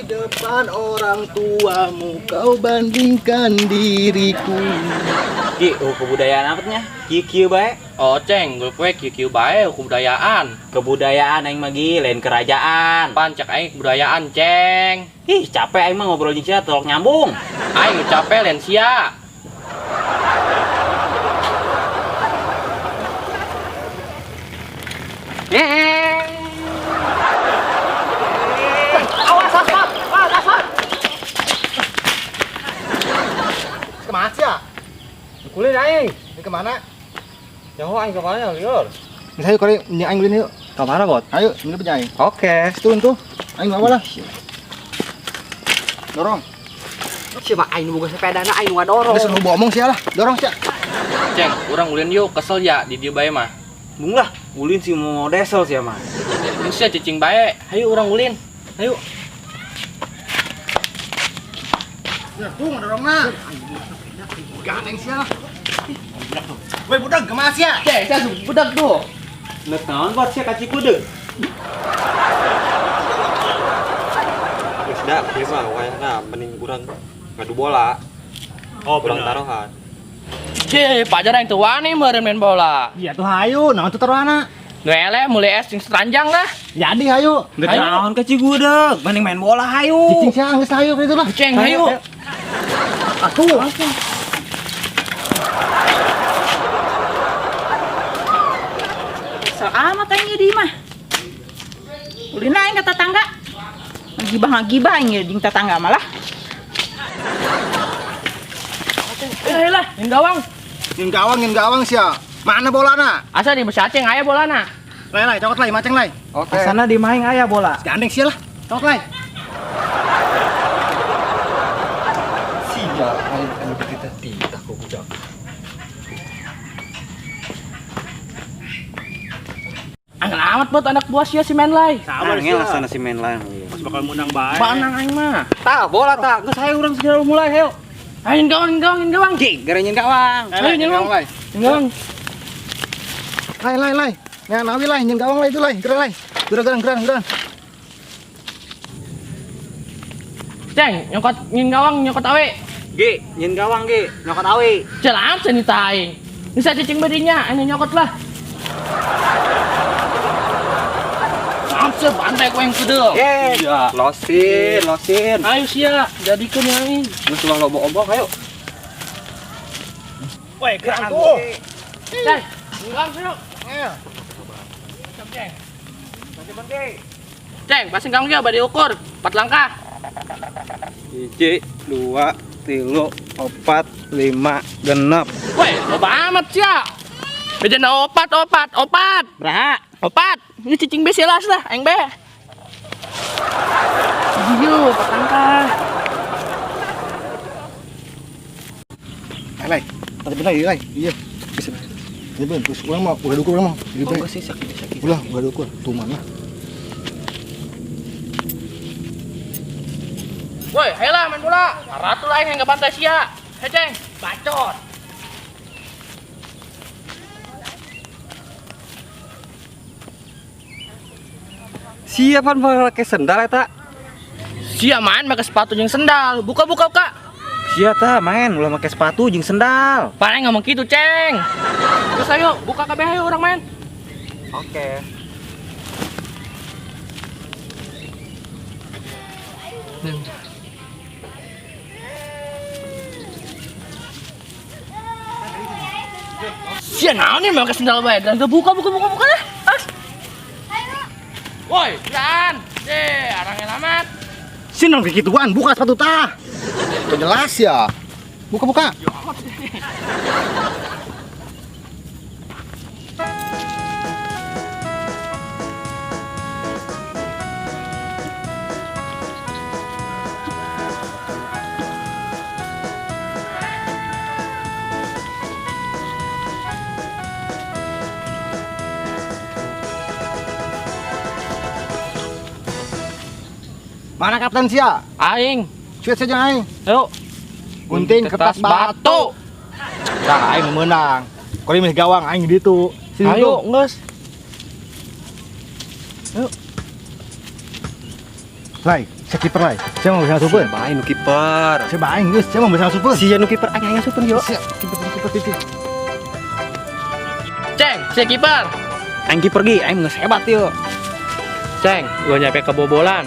Di depan orang tuamu kau bandingkan diriku. Ki, oh, kebudayaan apa nya? Kieu kieu bae. Oh, Ceng, gue poe kieu kieu bae kebudayaan. Kebudayaan aing mah gi, lain kerajaan. Pan cek aing kebudayaan, Ceng. Ih, capek aing mah ngobrol jeung sia tolok nyambung. Aing capek lain sia. Awas asap, awas asap. Kemana sih ya? Kulin aing. Ini kemana? Nyaho aing kemana liur? Ini ayo kali, ini aing ulin yuk. Kemana bot? Ayo, ini punya aing. Oke. Turun tuh, aing bawa lah. Dorong. Siapa aing nu boga sepedana aing nu ngadorong. Ini suruh ngomong sih lah, dorong sih. Ceng, urang ulin yuk, kesel ya di dieu bae mah. Bung lah, ulin sih mau desel sih mah. Geus sia cicing bae. Hayu urang ulin. Hayu. Ya, tuh ngedorong na. Gandeng sih lah. Woi budak, kemana sih ya? Ceng, saya budak tuh. Nek naon bot sia ka Cigudeg? Geus da, kieu mah wayahna mending urang ngadu bola. Oh, Urang benar. taruhan. Cih, pajar aing teu wani meureun main bola. Iya tuh hayu, naon tuh taruhana? Nu eleh mulai es jeung seranjang lah. Jadi hayu. Nek naon ka Cigudeg? Mending main bola hayu. Cicing sih, geus hayu gitu lah. Ceng, hayu. Atuh. Kesel amat aing di mah. Ulin aing ka tetangga. Ngagibah-ngagibah aing jeung tetangga malah. Eh lah, yang gawang. Ngin gawang sih ya. Mana bolana? Asa di besi aceng aya bolana. Lai lai, cokot lai, maceng lai. Oke. Asana di maing aya bola. Gandeng sih lah. Cokot lai. Sia aing anu dititah ku budak. Angel amat buat anak buah sia si Menlai. Sabar sih. Angel asana si main lain. Pas bakal menang bae. Banang aing mah. Tah, bola tah. Geus hayu urang segera mulai hayu. Ayo gawang, gawang, gawang. Ki, gara nyen gawang. Ayo nyen gawang. Lai. Nyen gawang. Lai lai lai. Nah, nawi lai, nyen gawang lai itu lai. Gerak lai. Gerak gerak gerak gerak. Ceng, nyokot nyen gawang, nyokot awe. Gi, nyen gawang gi, nyokot awi. Celam cenita aing. Bisa cicing badinya, ini nyokot lah. Amse bantai ku yang kudu. Eh, Iya. Losin, losin. Ayo sia, jadikeun aing. Geus ulah lobo obok ayo. Woi, gerak tuh. Ceng, gawang yuk. Ceng. Ceng, pasing gawang ya bade ukur. 4 langkah. 1, 2, 3, 4, 5, 6. Woi, loba amat sia. Bejana opat, opat, opat. Berapa? Opat. Ini cicing be silas lah, aing be. Iyo, 4 langkah. Lai lai. Tadi benar lai. Iya. Bisa. Ini ben, terus urang mah udah dukur urang mah. Jadi bae. sih sakit sakit. Ulah, udah dukur. Tuh mana? Woi, ayolah main bola. Ratu lah aing yang bantai sia. Hei, Ceng, bacot. Siapa pakai sendal eta? Sia main pakai sepatu jeung sendal. Buka buka buka. Sia tah main ulah make sepatu jeung sendal. Paling ngomong gitu, Ceng. Terus ayo buka kabeh ayo orang main. Oke. Sia naon nih pakai sendal bae. Dan buka buka buka buka lah. As. Woi, jalan. Deh, arangnya lamat. Sini nong kikituan, buka sepatu tah. Itu jelas ya. Buka buka. Mana kapten sia? Aing. Cuet saja aing. Ayo. Gunting kertas batu. Nah, aing menang. Kau ini gawang aing gitu. Sini Ayo, tuh. geus. Lai, Saya kiper lah. Saya mau bisa ngasupkeun. Bae nu kiper. Saya bae geus, saya mau bisa ngasupkeun. Sia nu kiper aing ngasupkeun yo. Sia, kiper kiper kiper. Ceng, si kiper. Aing kiper gi, aing geus hebat yeuh. Ceng, gua nyampe kebobolan.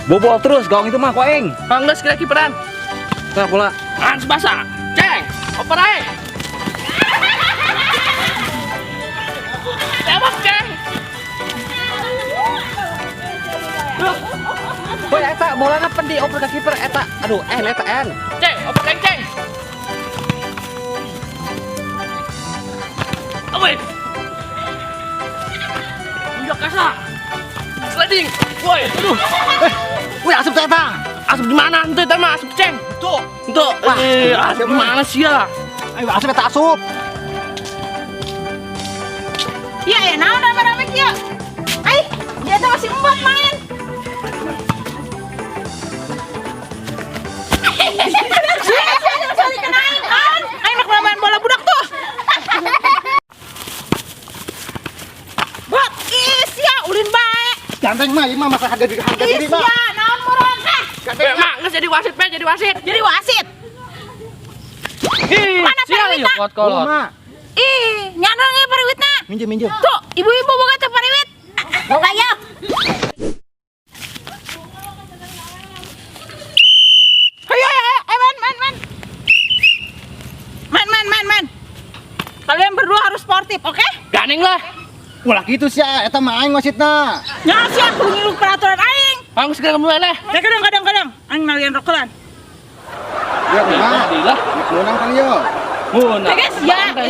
Bobol terus gawang itu mah ku aing. Geus kira kiperan. Tah bola. Hans basah. Ceng, oper aing. Tembak, Ceng. Woi eta bolana pen dioper ka kiper eta. Aduh, en eta en. Ceng, oper aing, Ceng. Woi. Udah kasar. Sliding. Woi, aduh. Wih, asup teh eta. Asup di mana? Ente teh mah asup, Ceng. Tuh, tuh. Asup di mana sih ya? Ayo asup eta asup. Ya, ya, naon rame-rame kieu? Ai, dia teh masih empat main. Sia, sia, sia, kenain kan? Aing nak main bola budak tuh. Bot, ih, sia, ulin bae. Ganteng mah, ieu mah masalah harga diri Ih, diri mah. sia, naon murang ah. Weh, mak, geus jadi wasit, pe, jadi wasit. Jadi wasit. Ih, Mana sia, pariwitna? yuk, kolot-kolot. Mah, Ih, nyandang ieu pariwitna. minjem minjem. Tuh, ibu-ibu boga teh pariwit. Boga ya. Ayo, ayo, ayo, main, main, main. Main, main, main, main. Kalian berdua harus sportif, oke? Gandeng lah. Ulah kitu sia, eta mah aing wasitna. Nya sia kudu ngilu peraturan aing. Bang, segera mulai lah. Ya kadang kadang kadang aing nalian rokelan. Ya kumaha? Alhamdulillah. Menang kan yo. Mun. Ya guys, ya. Siapa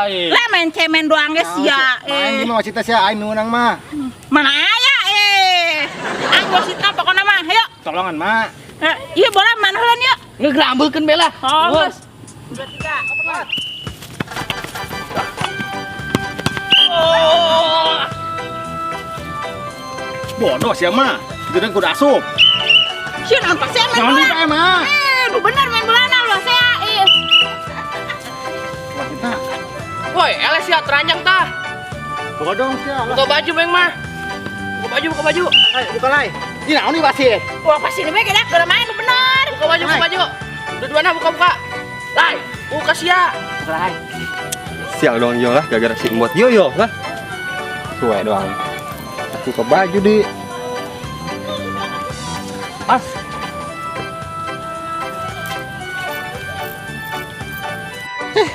aing? Lah main cemen doang guys ya. Main gimana wasitna sia, aing menang mah. Mana aya eh. Aing wasitna pokona mah, ayo. Tolongan mah. Iya bola mana heula yuk. Ngegrambelkeun be lah. Oh, geus. 2 3 4. Oh. Bodoh sia mah. Jadi kudu asup. Sia nampak sia main Jangan bola. lupa mah. Nu bener main bola na ulah sia. Eh. Wasitna. Woi, eleh sia teranjang tah. Buka dong sia. Buka baju beng mah. Buka baju, buka baju. Ayo buka lai. Ini naon nih wasit? Wah pasti ini bae gedak udah main nu bener. Buka baju, buka baju. Dua-duana buka-buka. Lai, buka sia. Lai. Sial doang yo lah gara-gara si buat yo yo lah. Suwe doang. Aku ke baju di. Pas.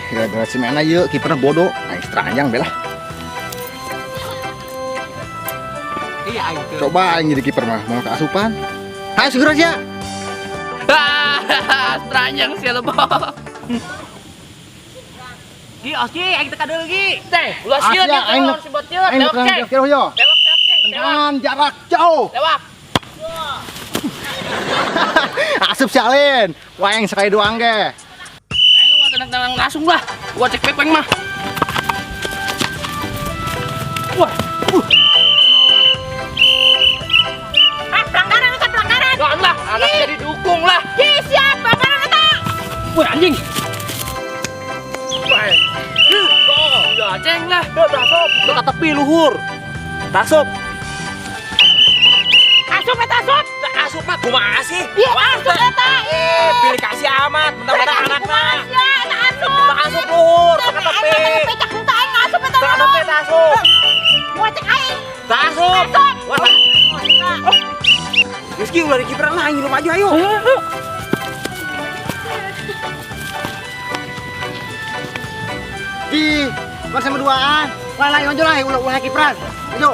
Gara-gara si Mena yuk, kipernya bodoh. Aing teranjang belah. Iya aing teu. Coba aing jadi kiper mah, mau keasupan. Ayo segera sia. Ah, teranjang sia lebo. Gi, oski aing teu kadeul gi. Teh, ulah sieun Asia, ya, aing tewak si bot ieu. Aing Tewak, Ceng. kira yo. Tewak, tewak, Ceng. Tewak. Tendangan jarak jauh. Tewak. Asup sialin. Wah, aing sekali doang ge. Aing mah tenang-tenang langsung lah. Gua cek pepeng mah. Wah, Ah, pelanggaran eta pelanggaran. doang lah, anak jadi dukung lah. Ih, siap pelanggaran eta. Wah, anjing. Wah. Oh, ya ceng lah. Teu ka tepi luhur. Tasup. Asup eta asup. Asup mah kumaha sih? Ih, asup eta. Ih. Pilih kasih amat, mentang-mentang anakna. Sia eta asup. Tak asup luhur, teu ka tepi. Pecak henteu aing asup eta. Teu ka tepi tah asup. Mau cek aing. Tah asup. Asup. Wah. Geus ki ulah di kiper lah aing lu maju ayo. Di, mana sama duaan. Lah lah maju lah, ulah ulah kiperan. Maju.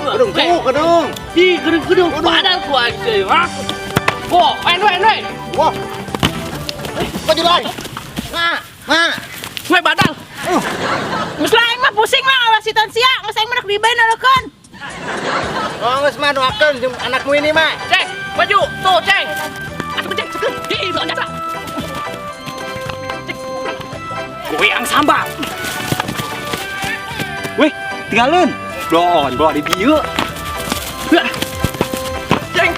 Gedung, tuh, gedung. Ih, gedung-gedung padahal ku aing sih, ha? Wah, main main main. Wah. Maju lah. Nah, nah. Weh, badal. Geus lah aing mah pusing lah ngawasitan sia, geus aing mah rek dibae nalokeun. Oh, geus mah doakeun jeung anakmu ini mah. Ceng, maju. Tuh, Ceng. Asup, Ceng, sekeun. Ih, belum jasa. Goyang sambal. Weh, tinggalin. Doon, bola di dieu. Ceng.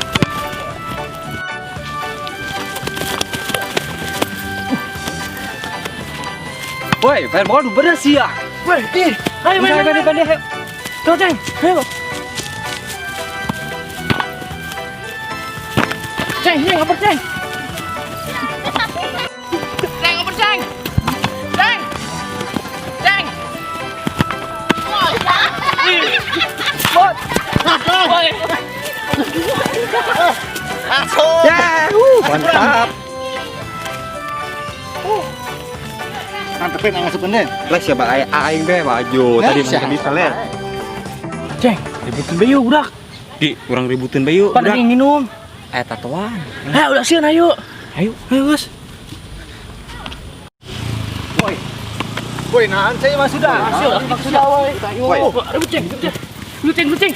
Woi, main bola bener sih ya. Weh, ih. Ayo main main main. ayo. Tuh, Ceng. Ayo. Ceng, ceng, ngoper ceng. Ceng, ngoper ceng. Ceng. Ceng. Bot. Woi. Ya, mantap. Mantepin aing ngasupkeun deh. Lah siapa aing aing deh maju tadi siapa? mah bisa lihat. Ceng, ributin bae yuk, budak. Ki, urang ributin bae yuk. Pada Budak. minum. Eh tatoan. Eh, udah sieun ayo. Ayo, ayo, Gus. Woi, nahan saya mah sudah. Sudah, woi. Woi. Ribut ceng, ribut ceng. Ribut ceng, ribut ceng.